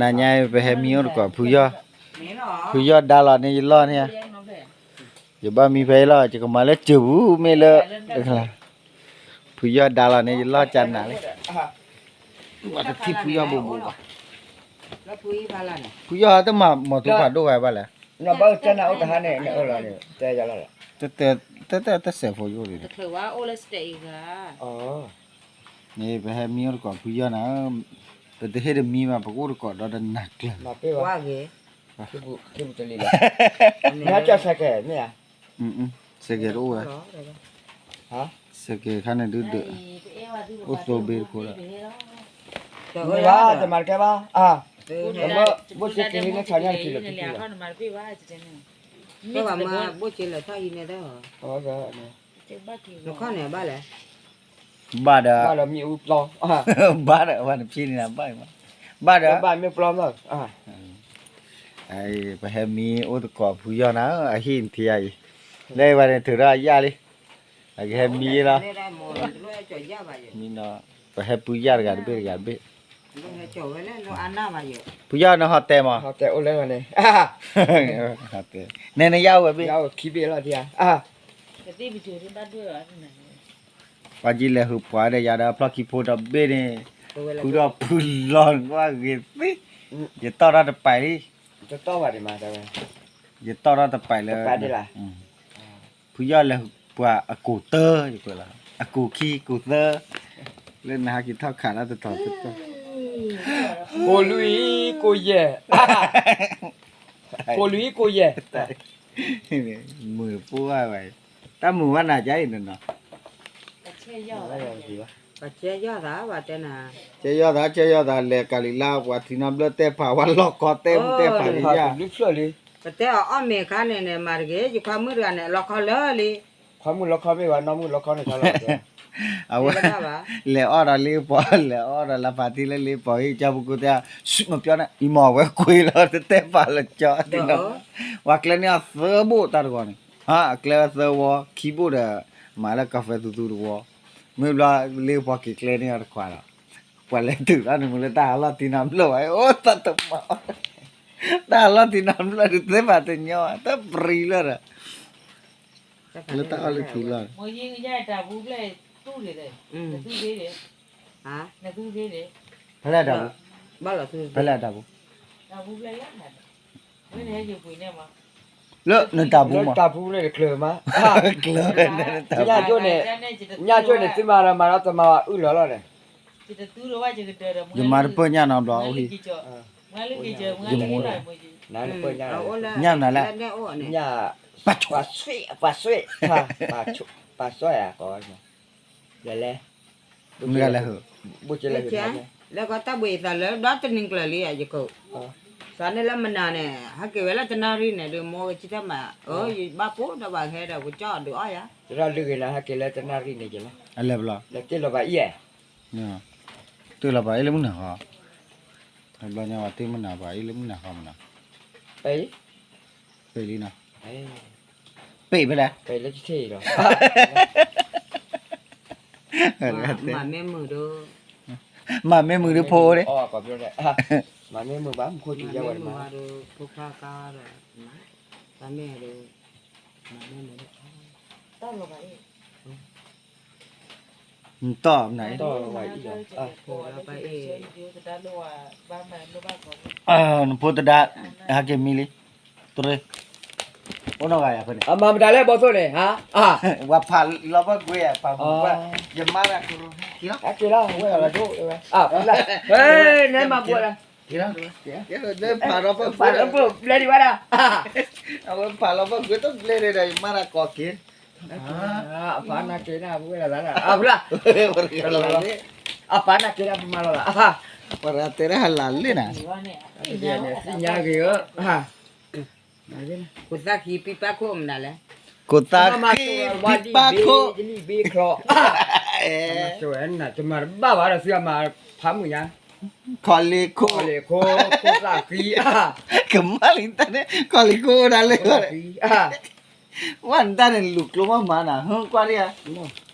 နၤညါပဟဲမံအိၣ်တကိး ဖုယီၢ်, ဖုယီၢ်ဒါလီၤန့ၣ်ယလီၢ်န့ၣ်, ယဘၣ်မံဖဲအံၤလီၤ ယကမၤလၢစၢၤပူၤမ့ၢ်လၢ, ဖုယီၢ်ဒါလီၤန့ၣ်ယလီၢ်ကနၤလံ, ပှၤတထံၣ်ဖုယီၢ်ဘိးဘိးဘၣ်, ဖုယီၢ်တမၤမီၤထူဖးဒိၣ်ဂၤဘၣ်လဲၣ်, တၢ်စဲးဖိယိၣ်ဒံး, န့ၣ် ပဟဲမံအိၣ်တကိးဖုယီၢ်နၤ, ပတဟ့ၣ်တမံဘၣ် ပကအိၣ်တကိးဒီးတနၤကျၢၤ, မ့ၢ်ဟဲကၠီၣ်စဲးကဲးမ့ၢ်ဧါ, စဲးကဲးတအိၣ်ဝဲ, စဲးကဲးခါန့ၣ်ဒုးဒၢး, အိၣ်သိဘ့တခိၣ်ဒီး, တမၤတကဲဘၣ်, ဘိၣ်စ့က့ၤလံလၢခါညါတက့ၤလီၤ, ဘၣ်မၤဘိၣ်စ့လၢထီၣ်ဟံးန့ၣ်ဒီး, နခီၣ်န့ၣ်ဘၣ်လဲၣ် ဘၣ်ဒီး, ဘၣ်ဒီး ပှၤနဖံးန့ၣ်ဘၣ်, ဘၣ်ဒီး, ပဟဲမံအိၣ်တကိးဖုယီၢ်နၤ အဟံၣ်နထံအံၤ, လၢပှၤန့ၣ်ထုးထီၣ်အယၣ်လံ, အကဟဲမံလီၤ, မံနီၤ, ပဟဲပုၢ်ယၢ်တဂၤတဘ့ၣ်တဂၤတဘ့ၣ်, ဖုယီၢ်နဟီတဲမး, နနယၣ်အိၣ်ဝဲဘ့ၣ်, ပှၤကံလဲၤဟုးပှၤဒီးယၤဒီးဖျီၣ်ခံဖိတဘ့ၣ်န့ၣ်, ဃုထီၣ်ဖုလီၤနကွၢ်ဂ့ၤသ့, ယတီၣ်ထီၣ်တပာ်လံ, ယတီၣ်ထီၣ်တပာ်လၢ, ဖုယီၢ်လဲၤပှၤအကိၢ်တၢ, အကိၢ်ခံကိၢ်သၢ, လၢနဟဲက့ၤထီၣ်ခးတၢ်တတီၤတတီၤ, ကိၢ်လွံၢ်ကိၢ်ယဲၢ်, ကိၢ်လွံၢ်ကိၢ်ယဲၢ်, မုာ်ဖိဘၣ်ဝဲ, တၢ်မုာ်ဘၣ်နၤကါအံၤနနီၤ ပှၤကဲယီၢ်သး ပှၤတဲနၤ, ကဲယီၢ်သး ကဲယီၢ်သး လဲၤကၤလံၤလါ ပှၤထံနီၤဘျၢၣ်တဲဖး ပှၤလီၢ်ခီတဲမုၢ်တဲဖးလံ, ပတဲအီၤအီၣ်မ့ၤအခါန့ၣ်န့ၣ် မၤတဂ့ၤ ယခွါမုၣ်တဂၤန့ၣ် အလီၢ်ခီလၢာ်လံ, ခွါမုၣ်လီၢ်ခီမ့ၢ်ဝဲ နီၢ်မုၣ်လီၢ်ခီန့ၣ်ခါလီၤ, အဝဲ လဲၤအီၣ်ဒီးလ့ပီၤ လဲၤအီၣ်ဒီးလါဖးတံၢ်လၢလ့ပီၤ ဟံၣ်ကၠီပူၤကိးတဲ, မပျီန့ၣ် အံၤမ့ၢ်ဝဲကွ့လီၤ တတဲဖးလၢကၠီ, ပှၤကျဲန့ၢ်အီၤသၢဘိၣ်တၢ်တဂီၤန့ၣ်, အကျဲသၢဝီ ခံဘိၣ်ဒီး မၤလၢကီၢ်ဖဲသူသူတဝီ, မ့ၢ်ဘျီလ့ပီၤက့ၤကျဲန့ၢ်အီၤတခွးလီၤ, ပှၤလဲၤတုၤလီၤန့ၣ်မ့ၢ်လၢတၢ်အလီၢ်တံၢ်နီတဘျီဘၣ် အိၣ်သးတမၤ, တၢ်အလီၢ်တံၢ်နီတဘျီဒုးသ့ဘၣ်တညီဘၣ် တပြံလၢဒီး, လၢတၢ်အီၣ်လၢထံလီၢ်, ဖဲလဲၣ်တၢ်ပူၤ, ဖဲလဲၣ်တၢ်ပူၤ, လၢနတၢ်ပူၤမး, လၢတၢ်ပူၤန့ၣ်တချုးမး, ကျၢၤ, ညၣ်ကၠိန့ၣ်, ညၣ်ကၠိန့ၣ် သုမၤဒီးမၤဒီးတမၤဘၣ်အုၣ်လီၤလီၤန့ၣ်, ယမၤတပၢၢ်ညၣ်နီတဘျီအိၣ်ဟံၣ်, ယမူ, ညၣ်နၤလဲၣ်, ပှၤဆွ့, ပှၤဆွ့, ပှၤဆွ့ယၤကိးဝဲ, လဲၤလဲၣ်, ဘိၣ်ကလဲၤဟုး, လၢကီတၢ်ဘှံးအသးလၢဒီတနံၤကျၢၤလံယကိး, သးန့ၣ်လၢမနၤန့ၣ် ဟဲက့ၤဝဲလၢတနၣ်ရံၣ်န့ၣ် ဒုးမိၢ်ကစံၣ်တၢ်မၤ, ယဘၣ်ကိးဒီးဘၣ်ဟဲဒီး ကစၢ်ဒုးအီၣ်ယၤ, တရၢ်လုၢ်ဂ့ၤနၤ ဟဲက့ၤလၢတနၣ်ရံၣ်န့ၣ်က့ၤလီၤ, လၢတ့ၢ်လီၤဘၣ်အံၤ, တ့ၢ်လီၤဘၣ်အံၤလၢမုၢ်နၤဃီ, ဘျီညါဝဲတ့ၢ်မုၢ်နၤဘၣ်အံၤလၢမုၢ်နၤဃီမနၤ, ပ့ၢ်လံနီၤ, ပ့ၢ်ဖဲလဲၣ်, မၤမ့ၢ်မုာ်ဒုး, မၤမ့ၢ်မုာ်ဒုးဖိန့ၣ်, မၤမ့ၢ်မုာ်ဘၣ်မုာ်, တီၢ်မနၤ, နဖိတဒါ, ဟဲက့ၤမံလံ, တရ့, အိၣ်နီၢ်ဂၤယၤဖဲန့ၣ်, မၤမတၤလဲၣ်ဘီသိၣ်န့ၣ်, ဝဲဖးလီၤဘၣ်ကွ့, ဖးဘၣ်ကွ့, ယမါရၤကရူၢ်, ဟဲက့ၤလီၤ, ဝဲလီၤဒိၣ်, နဲမၤဘှီလၢ, ဖးလီၤဘၣ်ကွ့, ဘျဲဒံးဝဲဒၣ်, အဝဲဖးလီၤဘၣ်ကွ့တဘျဲဒံးဒီး ယမါရၤကိးက့ၤ, အဖးနၢ်က့ၤနၢ်ပဝဲလီၤသး, အဖးနၢ်က့ၤနၢ်ပမၤလီၤသး, ပှၤတဲဒၣ်ဟးလၢ်လၢ်နၤ, သ့ၣ်ညါဂ့ၤဧၢ, ကိၢ်သၣ်ဃံပံပၢ်ခိၣ်မနုၤလဲၣ်, ကိၢ်သၣ်ဃံပံပၢ်ခိၣ်, တမၤတဘၣ်ဘၣ်ဒီးသုအမၤဖးမုာ်ညါ, ခီလ့ၣ်ခိၣ်, ခိၣ်သၣ်ဃံ, ကမၣ်လံတၢ်န့ၣ် ခီလ့ၣ်ခိၣ်အိၣ်ဒၣ်လၢ, ဝဲနတၢ်န့ၣ်လူၤကျိမးမၤနၤ ဟၢကွၢ်ဒံးဧါ,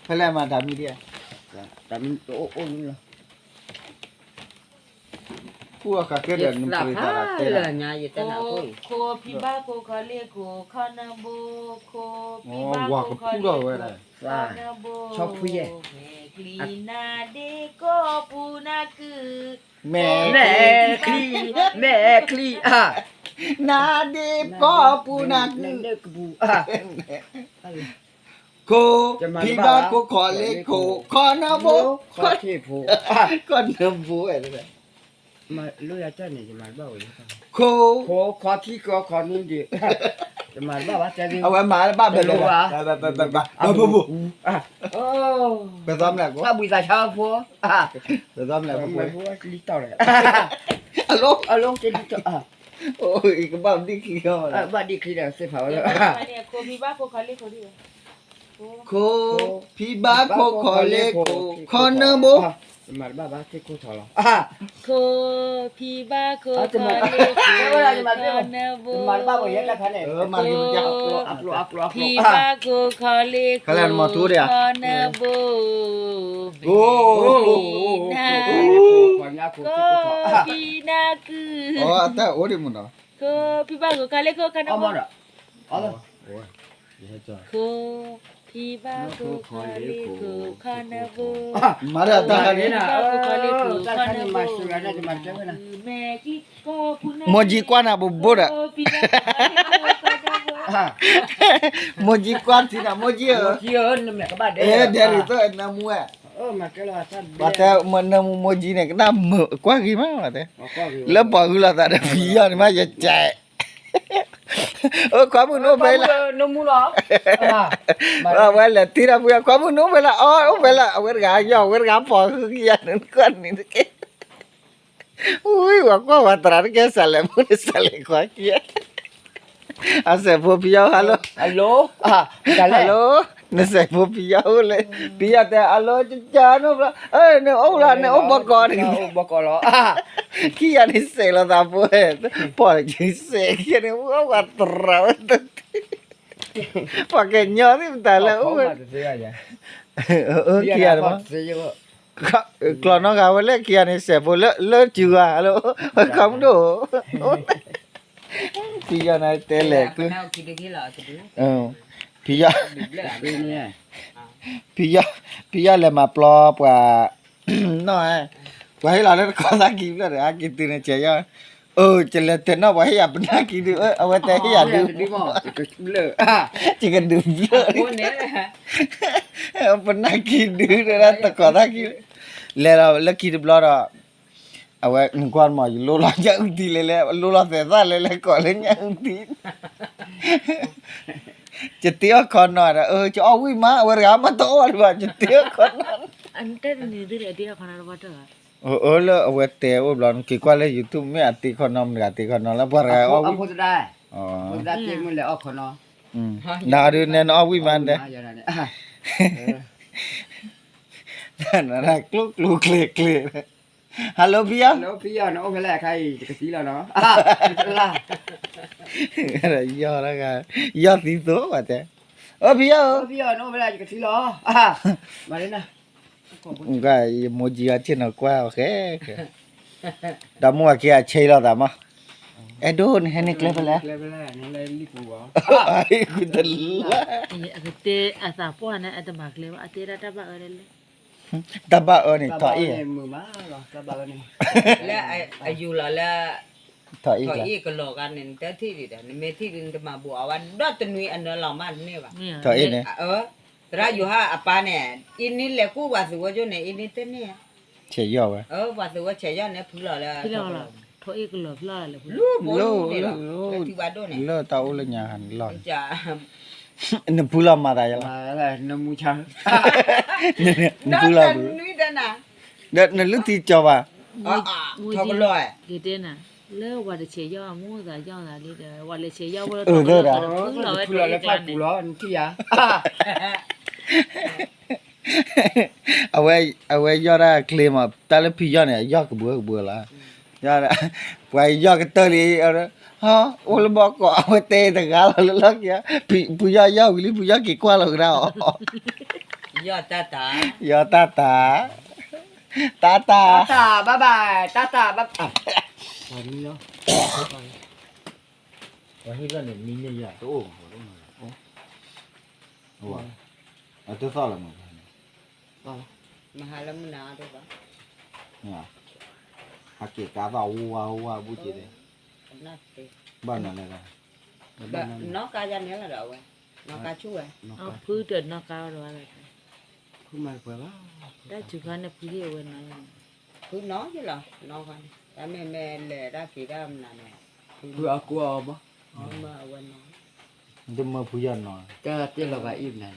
ဖဲလဲၣ်မၤတၢ်မံဒံးဧါ, တၢ်မံအိၣ်အိၣ်လီၤ. ဖူအီၣ်ဃာ်ကဲဒီးနပှ့ၤသးလီၤတဲလီၤ, ယတဲနၤ, ခိၣ်ဖံဘၣ်ခိၣ်ခီလ့ၢ်ခိၣ်ခီနၢဘိ, ခိၣ်ဖံဘၣ်ခိၣ်ခီလ့ၢ်ခိၣ်ခီနၢဘိ, ဆီဖူယဲၢ်, မဲာ်ချံနါဒ့ကိးပူၤနၢ်ကုၢ်, မဲာ်ချံ, မဲာ်ချံ, နါဒ့ကိးပူၤနၢ်ကုၢ်, ခိၣ်ဖံဘၣ်ခိၣ်ခီလ့ၢ်ခိၣ်ခီနၢဘိ, ခီနၢဘိ, ခိၣ်, ခိၣ်ခီထံခီခီနံဒ့, အဝဲမၤဘၣ်ဘဲလဲၣ်, ဘၣ်ဘၣ်ဘၣ်, ပသီမလဲၣ်, ဘၣ်ဘှံးသးဆါဖိ, ပသီမလဲၣ်, လံတီၢ်လဲၣ်, အလိ, အလိ, ကဘၣ်ဒံၣ်ချံ, ဘၣ်ဒံၣ်ချံဒီးသ့ၣ်ဖးဝဲလၢ ခိၣ်ဖံဘၣ်ခိၣ်ခီလ့ၢ်ခိၣ်, ခိၣ်ဖံဘၣ်ခိၣ်ခီလ့ၢ်ခိၣ်ခီနၢဘိ, မၤတဘၣ်ဘၣ်သ့ၣ်ခိၣ်ထီၣ်လီၤ, ခိၣ်ဖံဘၣ်ခိၣ်ခီလ့ၢ်ခိၣ်ခီနၢဘိ, ဖံဘၣ်ခိၣ်ခီလ့ၢ်ခိၣ်ခီနၢဘိ, ခိၣ်ဖံနၢ်ကုၢ်, ခိၣ်ဖံဘၣ်ခိၣ်ခီလ့ၢ်ခိၣ်ခီနၢဘိ, ခိၣ်ဖံဘၣ်ခိၣ်ခီလ့ၢ်ခိၣ်ခီနၢဘိ, ခိၣ်ဖံဘၣ်ခိၣ်ခီလ့ၢ်ခိၣ်ခီနၢဘိ, ခိၣ်ဖံဘၣ်ခိၣ်ခီလ့ၢ်ခိၣ်ခီနၢဘိ, မဲာ်ချံကိးပူၤနၢ်ကုၢ်, မိၢ်ကၠံကွၢ်နၤဘိဘိဒီး, မိၢ်ကၠံကွၢ်ထံနၤ မိၢ်ကၠံဧၢ, ဒဲဒ်သိးနၢမူဝဲ, ပှၤတဲနၢမူမိၢ်ကၠံန့ၣ် ကနၣ်မုာ်ကွၢ်ဂ့ၤမးဝဲတဲ, လၢပှၤဂုၤလီၤသးဒီးဖံယီၢ်န့ၣ်မး ယကဲး ခွါမုၣ်နအိၣ်ဖဲလၢ, အဝဲလဲၤတ့ထီၣ်ဖုယီၢ်, ခွါမုၣ်နအိၣ်ဖဲလၢ, အီ အိၣ်ဖဲလၢ, အဝဲတဂၤယီၢ် အဝဲတဂၤဖီၣ်ဃုကယၤန့ၣ် နကွၢ်န့ၣ်တက့ၢ်, ဝံၤ ပှၤကွၢ်ပှၤသရၣ်တကဲ စးလဲၤမုၣ်န့ၣ် စးလဲၤခွါခံ, အစဲးဖိဖံယီၢ် hello, hello, နစဲးဖိဖံယီၢ်အိၣ်လၢ, ဖံယီၢ်တဲ hello ကကနအိၣ်ဘျီ, နအိၣ်ဘီကီးန့ၣ်, ခံဂၤန့ၣ်စဲးလီၤသးဖိ, ပီၢ်စဲးခံဂၤန့ၣ် ပှၤသရၣ်ဝဲတ, ပှၤကညီသ့ၣ်ပတၢ်လၢအိၣ်ဝဲ, ခံဂၤန့ၣ်မး, ကျီၢ်နီၢ်ဂၤဝဲလၢခံဂၤန့ၣ် စဲးဖိလၢ လၢစုဂၤ hello, ခွါမုၣ်ဒိၣ်, ဖံယီၢ်နတဲလဲၣ်, ဖံယီၢ်, ဖံယီၢ်, ဖံယီၢ်လဲၤမၤပျီပှၤ, နီၢ်, ပှၤဟ့ၣ်လီၤလၢတခီသၣ်ခံဖျၢၣ်ဒီး ဟဲက့ၤတုၤန့ၣ် စဲးယီၢ်, အၢ ကလဲၤတဲနီၢ် ပှၤဟ့ၣ်ယၤပနၢ်ခံဒု, အဝဲတဲဟ့ၣ်ယၤဒု, ယကဒုးဘျၢၣ်, ပနၢ်ခံဒု တခီသၣ်ခံ, လဲၤဒီးလၢခံတဘျီဒီး အဝဲနကွၢ်မး ယလိလီၤညၣ်အုၣ်တံၢ်လဲၣ်လဲၣ်, လိလီၤသဲးသၣ်လဲၣ်လဲၣ် ကိးလၢညၣ်အုၣ်တံၢ်, ယတ့အီၣ်ခီနီၤဒီး အၢ ကအီၣ်ဝံၣ်မး အဝဲတဂၤမးတအီၣ်ဒံးဘၣ် ယတ့အီၣ်ခီနီၤ, အၢ လၢအဝဲတဲအိၣ်ဘျီ နက့ၤကွၢ်လၢ YouTube မ့ၢ်အတ့ခီနီၤ မတၤတဂၤတ့ခီနီၤလၢပှၤတဂၤအီၣ်ဝံၣ်, နဒုးနဲနအီၣ်ဝံၣ်မးတဲ, ကျိကျိကျဲကျဲ hello ဖံယီၢ်, ယီၢ်, ယီၢ်သံသိးဝဲတဲ, အၢ ဖံယီၢ်ဧၢ, ယမိၢ်ကၠံအီၤဆ့ၣ်နီၤကွၢ်အီၤဃဲ, ဒီးမိၢ်အက့အဆဲးလီၤသးမး, အဲၣ်ဒိးနဟဲန့ၣ်ကျဲဖဲလဲၣ်, တလၢ, အကတဲအသးပှၢ်န့ၣ် အတမၤကျဲဘၣ် အတဲဒၣ်တၢ်ဘၣ်အၢဒၣ်လဲၣ်, တၢ်ဘၣ်အၢန့ၣ် ထီၣ်အ့ၣ်, လၢအယူၤလီၤလၢ ထီၣ်အ့ၣ်ကလီၤဂၤန့ၣ် နတထံၣ်ဒံးဒီး နမ့ၢ်ထံၣ်ဒံး နတမၤဘူးအဝဲဒီတနွံအနၢလီၤမးတန့ၢ်ဘၣ်, သရၣ်ယိၤဟၣ်အပၢ်န့ၣ် အံၤန့ၣ်လဲၤကူၣ်ပှၤသုးဝဲကၠိန့ၣ် အံၤန့ၣ်တန့ၢ်, ဆဲးယီၢ်ဝဲ, ပှၤသုးဝဲဆဲးယီၢ်န့ၣ် ဖုလီၤလၢ ထီၣ်အ့ၣ်ကလီၤဖျီၣ်လၢ လၢ လၢတၢ်အိၣ်လၢညါ နဖုလီၤမၤသးယလီၤ, နဖုလီၤ, ဒီးနလုၢ်ထံကၠီၤဘၣ်, ကတဲနၤ, လၢဝၤတဆဲးယီၢ်အမိၢ်သးယီၢ်သးလံဒီး ဝၤလဲၤဆဲးယီၢ်ဝဲလီၤ, ဖုလီၤဝဲဖးပူၤလီၤ နထံၣ်ယၤ အဝဲ, အဝဲယီၢ်တၢ်ကျ့မး တၢ်လၢဖံယီၢ်န့ၣ် အယီၢ်ကဘှၢကဘှၢလီၤ, ပှၤယီၢ်ကတၢၢ်လံ, အိၣ်လၢဘီကီး အဝဲတဲတဂၤလီၤလၢလီၢ်ခံ, ဖုယီၢ်ယီၢ်ဝံၤလံ ဖုယီၢ်က့ၤကွၢ်လီၤကဒါအီၤ, ယီၢ်တၢ်တၢ်, ယီၢ်တၢ်တၢ်, တၢ်တၢ်, တၢ်တၢ်, ဘၣ်ဘၣ်, တၢ်တၢ်, ဘၣ်ဘၣ် ပှၤမံလီၤ, ပှၤဟ့ၣ်လီၤန့ၣ် မံန့ၢ်ယၤ, တအိၣ်မး, အတသီၣ်လီၤမး, မဟါလၢမုၢ်နၤအီၤတသီၣ်, ဟးက့ၤကါသီၣ်ဝါဝါဘူးက့ၤ, ဘၣ်နၤလဲၣ်, နီၢ်ကါယၤန့ၣ်လီၤဒီးအဝဲ, နီၢ်ကါဆူၣ်ဝဲ, ဖုတနီၢ်ကါအီၤဒီး, ဖုမၤပှဲၤဘၣ်, တၢ်စူၤခါန့ၣ်ဖုဟ့ၣ်အဝဲနီၢ်, ဖုနီၢ်ယလီၤ, နီၢ်ခါန့ၣ် တၢ်မ့ၢ်မ့ၢ်လဲၤတၢ်က့ၤတၢ်မနုၤန့ၣ်, ဖုအကိးအီၤမး, မ့ၢ်အဝဲနီၢ်, တမၢဖုယီၢ်နီၢ်, တၢ်တ့ၢ်လီၤဂာ်အံၤမနုၤန့ၣ်,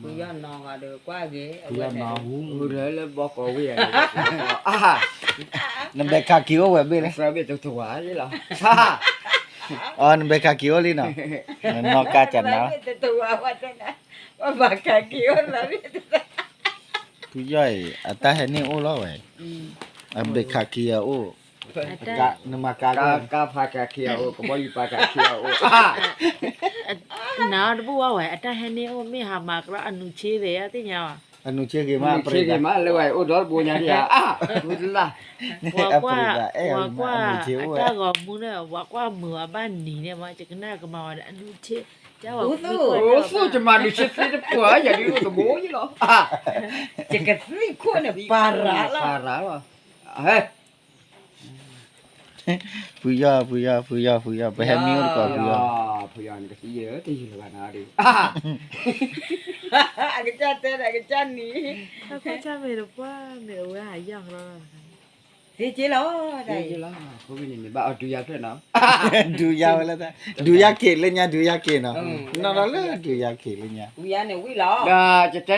ဖုယီၢ်နီၢ်ဂၤဒီးကွၢ်ဂ့ၤ, ဖုယီၢ်နီၢ်ဟူ, လၢဘီကီးဝ့ၢ်, နဘဲခးက့ၤအိၣ်ဝဲဘ့ၣ်လဲၣ်, သၢဘ့ၣ်တတဝါလံလီၤ, အီ နဘဲခးက့ၤအိၣ်လံနီၤ, နီၢ်ကါကနၤ, တတဝါဝဲတဲနၤ, ပဘၣ်ခးက့ၤအိၣ်လီၤ, ဖုယီၢ်အံၤ အတၢ်ဟဲန့ၢ်အိၣ်လီၤဝဲ, အဘဲခးက့ၤအအိၣ်, နမၤကါ, ကါဖးခးက့ၤအအိၣ်, ကဘီယူၤပာ်ခးက့ၤအအိၣ်, နၤတဘူၣ်ဝဲဝဲ အတၢ်ဟဲန့ၢ်အိၣ် မ့ၢ်ဟးမၤကရီအနူၤဆ့သ့ၣ်သ့ၣ်ညါ, အနူၤဆ့ဂ့ၤမး, အနူၤဆ့ဂ့ၤမး, လၢဝဲအိၣ်ဒီတဘိညါဒံးဧါ, ဝံၤတလၢ်, ပှၤကွၢ်, ပှၤကွၢ်အတၢ်ဂီၤမူန့ၣ် ပှၤကွၢ်မုာ်အဘၣ်နံၤန့ၣ်မး, ယကနၣ်ကမၤဝဲဒီးအနူၤဆ့, အိၣ်သူၣ်ယမၤနူၤဆ့သ့တပှၢ် ယၤဒ်အိၣ်တဘိယလီၤ, ယကသံၣ်ခိၣ်န့ၣ် ပၤရၤလီၤ, ပၤရၤလီၤ, ဖုယီၢ်, ဖုယီၢ်, ဖုယီၢ်, ဖုယီၢ်, ပဟဲမံအိၣ်တကိးဖုယီၢ်, ဖုယီၢ်န့ၣ်ကသံယတယုၢ်လၢၤဘၣ်နၤဒီး, အကစၢ်တဲဒီးအကစၢ်နံၤ, အကွၢ်ဆၣ်မ့ၢ်တပှၢ်မ့ၢ်အဝဲဟးယီၢ်ကလီလီၤ, သ့က့လီၤ, သ့က့လီၤ, အဃိန့ၣ်န့ၣ် ဘၣ်အီၣ်ဒုးယၤဖျၢၣ်နီၤ, ဒုးယၤဝဲလၢ, ဒုးယၤက့ၤလၢညါ ဒုးယၤက့ၤနီၤ, နီၢ်နီၢ်လၢဒုးယၤက့ၤလၢညါ, ဒုးယၤန့ၣ်ဝံၤလီၤ, ဒီးယတဲနၤ,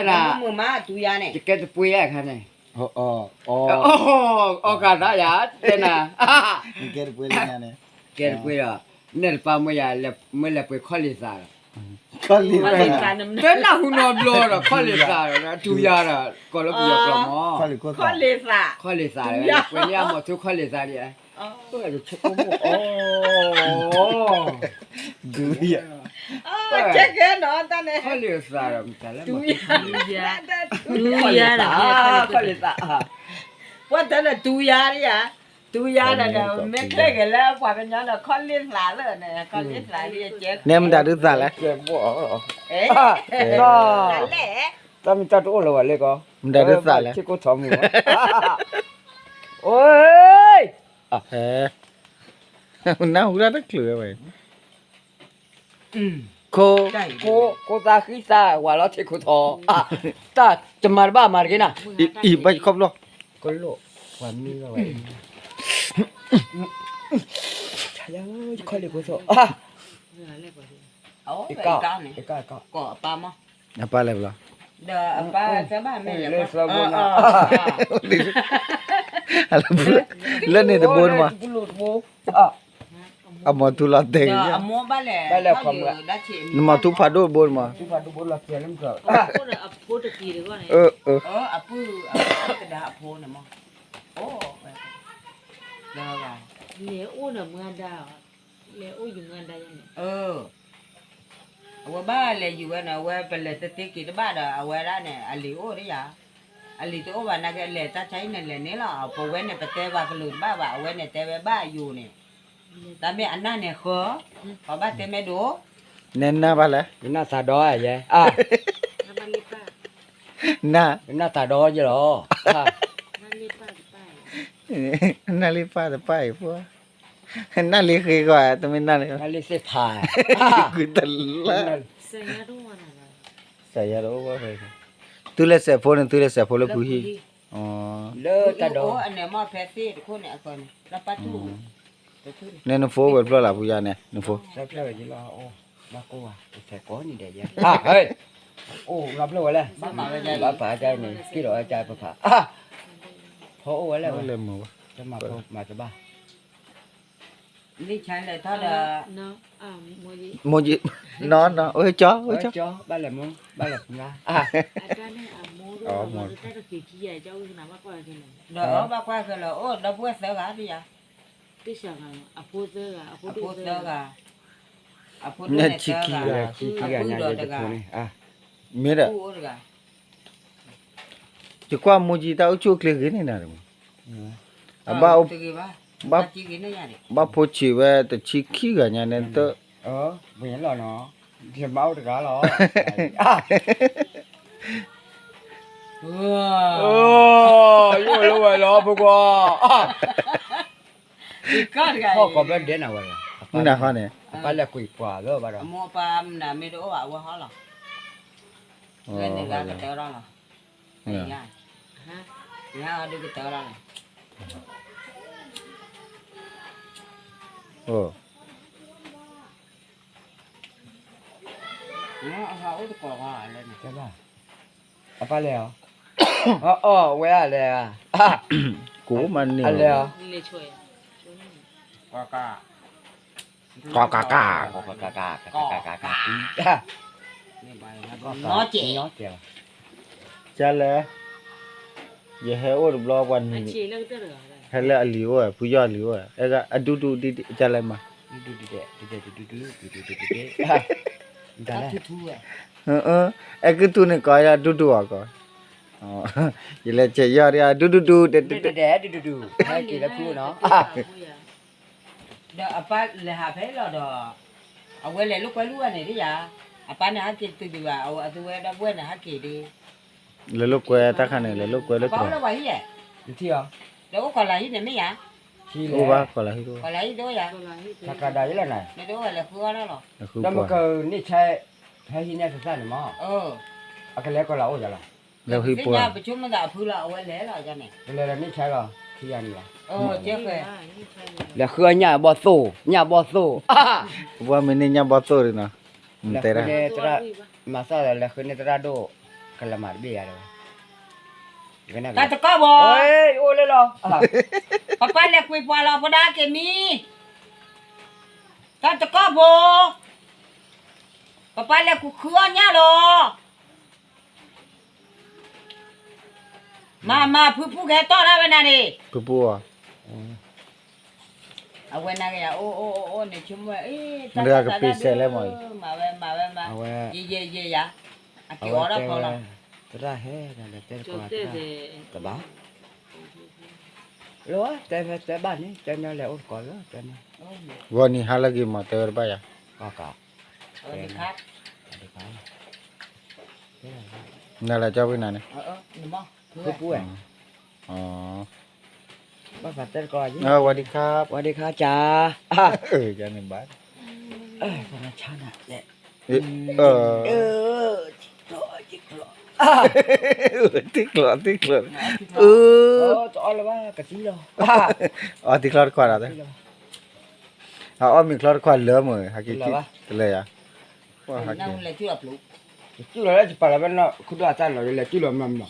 ဒုးယၤန့ၣ်, ယကဲတပှ့ၤယါခါန့ၣ် အီ, အီ, အီ, အီ, အီကၤသးယၤ, တဲနၤ, နကဲတပှ့ၤလၢညါန့ၣ်, ကဲတပှ့ၤဒီး, နဲၣ်တပၢ်မ့ၢ်ယၤ, မ့ၢ်လဲၤပှ့ၤခီၣ်လ့ၤသးဒီး, ခီၣ်လ့ၤသး, တဲနၢ်ဟူနီတဘျီဒီး ခီၣ်လ့ၤသးဒီး တူၤယၤဒီး ကိးလၢပယီၤကျိာ်မး, ခီၣ်လ့ၤသး, ခီၣ်လ့ၤသး, ပှ့ၤန့ၢ်အမိၢ်ထူခီၣ်လ့ၤသးဒံး, အ, ဒုးယၤ, ခီၣ်လ့ၤသးဒီး မတၤလဲၣ်, ခီၣ်လ့ၤသး, ခီၣ်လ့ၤသး, ပှၤတဲလၢတူၤယၤဒံးယၤ, တူၤယၤဒီး မ့ၢ်ချ့က့ၤလၢပှၤကညီဒီး ခီၣ်လ့ၤသးလၢန့ၣ်, ခီၣ်လ့ၤသးဒ်ယကဲ, နဲမတၤဒုးသးလဲၣ်, တၢ်မ့ၢ်တၢ်တအိၣ်လၢၤဝဲလၢကီး, မတၤဒုးသးလဲၣ်, ထံကိထီမူ, အိ, နၢ်ဟူတၢ်တချုးဝဲ, ခိ, ခိ, ခိသးဃံသး ဝၤလီၤထံခိၣ်ထီ, တၢ်တမၤတဘၣ်မၤတက့ၢ်နၤ, အံၤဘၣ်ယခီဖျိ, ကလိၣ်, ပှၤမံလီၤဝဲ, ယခီလ့ၣ်ခိၣ်ထီ, အက, အက, အပၢ်လဲၤဘျီ, လၢန့ၣ်တဘိန့ၣ်မး, အမိၢ်ထူလီၤတဲာ်, နမိၢ်ထူဖးဒိၣ်တဘိန့ၣ်မး, လဲၤအိၣ်ဒီးမူဒါ, လဲၤအိၣ်ယမူဒါယန့ၣ်, အဝဲဘၣ်လဲၤယူၤဝဲန့ၣ် အဝဲပလဲၤတသ့က့ၤတဘၣ်ဒီး အဝဲဒၣ်န့ၣ် အလံၤအိၣ်ဒ်ယၤ, အလံၤတအိၣ်ဘၣ်နာ်က့ လဲၤတၢ်ဆါဟံၣ်န့ၣ်လဲၤန့ၣ်လီၤ, ပဝဲန့ၣ် ပတဲပှၤကလုာ်တဘၣ်ဘၣ်, အဝဲန့ၣ်တဲဝဲဘၣ်ယိၤန့ၣ်, တၢ်မ့ၢ်အနၢ်န့ၣ်ဃၢ, ပှၤဘၣ်တဲမ့ၢ်ဒိၣ်, နဲနၢ်ဘၣ်လဲၣ်, နၢ်သးဒီးယဲ, နၢ်, နၢ်သးဒီးယလီၤ, နၢ်လံပၢ်တပၢ်အံၤဖိ, နၢ်လံဃ့ဂီၤ တမ့ၢ်နၢ်လံ, နၢ်လံသ့ၣ်ဖး, ကွံာ်တလၢ, စယါတအိၣ်ဘၣ်, သုလဲၤစဲးဖိန့ၣ် သုလဲၤစဲးဖိလၢဖုဟံၣ်, လၢတၢ်ဒီး, န့ၣ်နဖိဝဲဖျၢၣ်လၢဖုယါန့ၣ် နဖိ, အိၣ်နီဖျၢၣ်ဝဲလဲၣ်, ဘၣ်ပာ်ကါန့ၣ် က့ၤလီၤကါပဖး, ဖီအိၣ်ဝဲလဲၣ်, မၤတဘၣ် မိၢ်ယံၤ, နီၢ်နီၢ်, အိၣ်ကၠီ, အိၣ်ကၠီ, ဘၣ်လဲၣ်မိၢ်, ဘၣ်လဲၣ်ဖုလါ, ဒီးဘၣ်ကွၢ်ခဲလၢာ်, အိၣ်ဒီပုၢ်ဝဲၢ်သၢဂၤဒ်ယၤ, အဖိသၢဂၤ, အဖိဒိၣ်သၢဂၤ, အဖုဒီးတဂၤ, မ့ၢ်ဒီး, ယကွၢ်မိၢ်ယံၤတၢ်အိၣ်ဆူၣ်အိၣ်ချ့ဂ့ၤန့ၣ်နၤ, အဘၣ်အိၣ်တဂ့ၤဘၣ် ဘၣ်ဖိဆံးဝဲတဆံခံဂၤညါန့ၣ်တၢ်, ယမါအိၣ်တဂၤလီၤ, ယအိၣ်လၢဝဲလီၤ ဖိခွါ, ဟီၣ်ကီးဘျၢဒဲနၤဝဲ, မုၢ်နၤခီန့ၣ်, အပၢ်လဲၤကွံာ်ပှၤလၢဘၣ်ဒီး, အမိၢ်အပၢ်မုၢ်နၤမ့ၢ်တအိၣ်ဘၣ်အဝဲဟီၣ်လီၤ, ဝဲန့ၣ်ဂၤကတၢၢ်လီၤလီၤ, ယဟဲအီၤဒုကတၢၢ်လီၤန့ၣ်, အဟးအိၣ်တကိးလၢန့ၣ်, အပၢ်လဲၤအီၤ, အီၣ်အီၣ်ဝဲအလဲၤ, ကိးမၤန့ၢ်အလဲၤအီၤ, ကကက, ကကက, ကကက, ကကက, ကကက, ကလဲၣ်, ယဟဲအိၣ်တဘျီပှၤနံၤ, ဟဲလၢအလံၤအိၣ်, ဖုယီၢ်အလံၤအိၣ်, ဖုယီၢ်အလံၤအိၣ်, အဲၣ်ကဒူၣ်ဒူၣ်ဒ်ဒ်ကလဲၣ်မး, ဒူၣ်ဒူၣ်ဒ်ဒဲး, ဒူၣ်ဒူၣ်ဒ်ဒဲး, အဲၣ်ကထူန့ၣ်ကိးယၤဒူၣ်ဒူၣ်အီၤကီး, ယလဲၤဆဲးယီၢ်ဒ် ဒူၣ်ဒူၣ်ဒူၣ်, ဒူၣ်ဒူၣ်ဒူၣ်, ဟဲက့ၤလၢဖုနီၤ ဒီးအပၢ်လဲၤဟးဖဲလီၤဒီး, အဝဲလဲၤလိာ်ကွဲလိာ်ဝဲန့ၣ်ဒ်ယၤ, အပၢ်န့ၣ်ဟဲက့ၤတုၤဒံးဘၣ်, အဝဲအသုဝဲဒီပုၢ်ဝဲၢ်န့ၣ်ဟဲက့ၤဒ်, လဲၤလိာ်ကွဲတၢ်ခါန့ၣ် လဲၤလိာ်ကွဲလၢကျိၤ, အပၢ်အိၣ်လၢပှၤဟံၣ်ဧါ, ဒီးအိၣ်ကီးလၤဟံၣ်န့ၣ်မ့ၢ်ယၤ, အိၣ်ဘၣ်ကီးလၤဟံၣ်တအိၣ်, ကီးလၤဟံၣ်တအိၣ်ယၤ, တအိၣ်ဝဲလဲၤဃုအီၣ်လီၤ, ဒီးမ့ၢ်ကန့ၢ်ဆဲး, ဟဲဟံးန့ၢ်သးန့ၣ်မး, အကလဲၤကီးလၤအိၣ်ယၤလီၤ, လဲၤဃုပှၤ, ပဆိကမိၣ်သးအဖုလီၤ အဝဲလဲၤလီၤန့ၣ်, လဲၤလီၤန့ၢ်ဆဲးလီၤ, ခံဂၤန့ၣ်လီၤ, လဲၤဃုအီၣ်ညၣ်ဘီၣ်သိၣ်, ညၣ်ဘီၣ်သိၣ်, ပှၤမ့ၢ်န့ၢ်ညၣ်ဘီၣ်သိၣ်ဒ်နီၤ, တဲဒၣ်, မၤသီၣ်ဒီးလဲၤဃုန့ၢ်သရၣ်ဒိၣ်, ကလၤမၤတဘ့ၣ်ယၤဒီး, တၢ်တကီၢ်ဘိ, အိၣ်လၢလီၤ, ပပၢ်လဲၤကွံာ်ပှၤလီၤ ဖိဒါက့ၤမံ, တၢ်တကီၢ်ဘိ, ပပၢ်လဲၤကွံာ်ဃုအီၣ်ညၣ်လီၤ မၤမၤဖုပူၣ်ကဟဲတီၢ်ဒၣ်ဝဲနၤန့ၣ်, ဖုပူၣ်ဧါ, အဝဲနၤက့ၤယၤ အိၣ်အိၣ်အိၣ်အိၣ်န့ၣ် ဆိကမိၣ်ဝဲ မၤဝဲမၤဝဲမၤ, ယဲယဲယဲယၤ, အက့ၤအီၣ်ဒၣ်ဖီလီၤ, သရၣ်ဟဲနၤလဲၤတဲတကီၢ်, တဘၣ်, လၢတဲဖဲ တဲဘၣ်န့ၣ် တဲန့ၣ်လဲၤအိၣ်တကီၢ်လၢတဲန့ၣ်, ဂီၤနံၤဟါလၢဂ့ၤမး တဲဝဲတဘၣ်ယၤ, နလဲၤကၠီဖဲနၤန့ၣ်, ဖုပူၣ်ဝဲ, ဘၣ်ဖးတဲတကီၢ်, ဝါဒံခါ, ဝါဒံခါကၠါ, ယန့ၣ်ဘၣ်, နဆါနၤလဲၣ်, ထံကျိ, ထံကျိ, တအီၣ်လၢၤဘၣ်ကသံလီၤ, အီၣ်ထံကျိတခွးဒီး, အအီၣ်မ့ၤချီတခွးလၢမ့ၢ် ဟဲက့ၤကံၣ်တလၢယၤ, ဟဲက့ၤ, ကစူၣ်လီၤလၢယပာ်လီၤဝဲနီၢ် ခိၣ်ဒိၣ်အတၢ်လီၤလၢလဲၤကံၣ်လီၤမၤမၤ,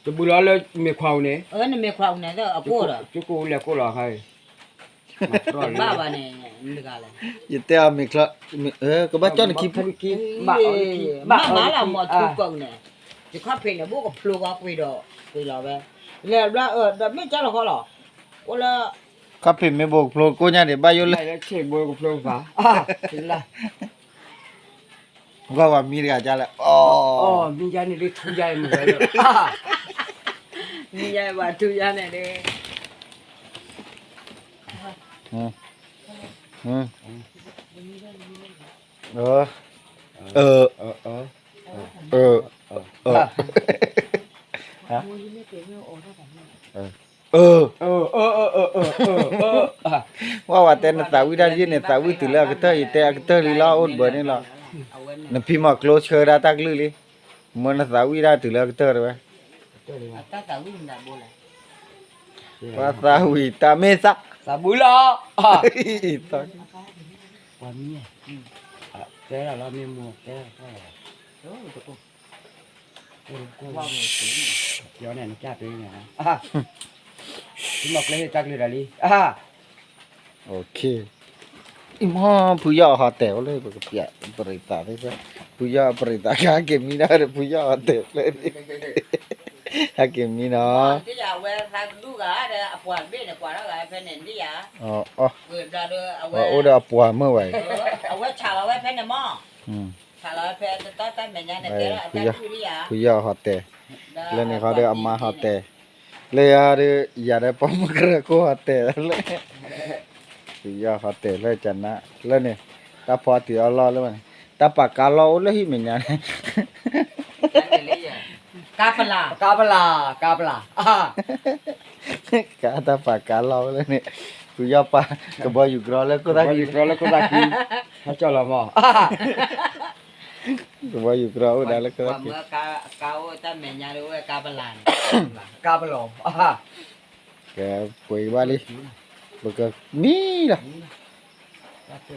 တဘူၣ်လီၤလၢမ့ၤခွါအူန့ၣ်, ကကိၣ်လဲၤကိၣ်လီၤခါအံၤ, ယတဲအီၤမ့ၤချီ, ကဘၣ်ကၠီနခံ, ဘၣ်မၤလီၤမၤထူကီၢ်န့ၣ်, ယခီၣ်ဖံးန့ၣ် ဘိၣ်ကဖျိကွံာ်ဒီး, ကွံာ်လီၤဝဲ, လဲၤဘျါအၢ ဒီးမ့ၢ်ကၠီလီၤဃီလီၤ, အိၣ်လၢ, ခီၣ်ဖံးမ့ၢ်ဘိၣ်ကဖျိကိးညါန့ၣ် ဘၣ်ယိၣ်လၢ, ဘိၣ်ကဖျိကဖၣ်, ကွၢ်ဝဲမံတဂၤကလဲၣ်, မံယါန့ၣ်ဒ်ထူယါအံၤမုၢ်ဝဲလၢ, မံယါဘၣ်ထူယါန့ၣ်ဒ် ဝဲဝဲတဲနသးဝံၣ်တၢ်ယုၢ်န့ၣ် သးဝံၣ်တုၤလၢအကတၢၢ် ယတဲအကတၢၢ်လံလီၤ အိၣ်တဘၢန့ၣ်လီၤ, နဖံမီၤကျိဆှၢဒၣ်တၢ်ကလုၢ်လံ, မ့ၢ်နသးဝံၣ်တၢ်တုၤလၢအကတၢၢ်တဝဲ, ပှၤသးဝံၣ်တၢ်မ့ၢ်သး, သးဘုလီၤ, ပှၤမံ, တဲလီၤမ့ၢ်မိၢ်တဲ, ယန့ၣ်နကၢ်ပ့ၤန့ၣ်, မီၤကျဲဟ့ၣ်တၢ်ကလုၢ်ဒီးလံ, အံၤမ့ၢ်ဖုယီၢ်အဟီတဲာ်အိၣ်လၢပကပျဲးပရံးသးသ့ၣ်, ဖုယီၢ်အပရံးသးကဟဲက့ၤမံဒီး ဖုယီၢ်အဟီတဲာ်ဖျဲၣ်န့ၣ်, ဟဲက့ၤမံနီၤ, အိၣ်ဒီးအပှၤမုၢ်ဝဲအံၤ, ဖုယီၢ်အဟီတဲာ်, လၢန့ၣ်ဃီဒီးအမါဟီတဲာ်, လၢယၤဒီး ယၤဒီးပိာ်မုၣ်ကရၢခိၣ်ဟီတဲာ်လၢ ပယီၤဟီတဲာ်လၢကနါလၢန့ၣ်, တၢ်ဖီတံၢ်အီၣ်လီၢ်လၢဘၣ်န့ၣ်, တၢ်ပာ်ကါလီၢ်အိၣ်လၢဟံၣ်မဲာ်ညါန့ၣ်, ကါပလၢ်, ကါပလၢ်, ကါတၢ်ပာ်ကါလီၢ်အိၣ်လၢန့ၣ်, ပယီၤပာ် ကဘီယူၤကြီလၢခိၣ်သၣ်ခံ, ကဘီယူၤကြီအိၣ်ဒၣ်လၢခိၣ်သၣ်ခံ, ကဲပှ့ၤဘၣ်လံ, ပကမံလီၤ,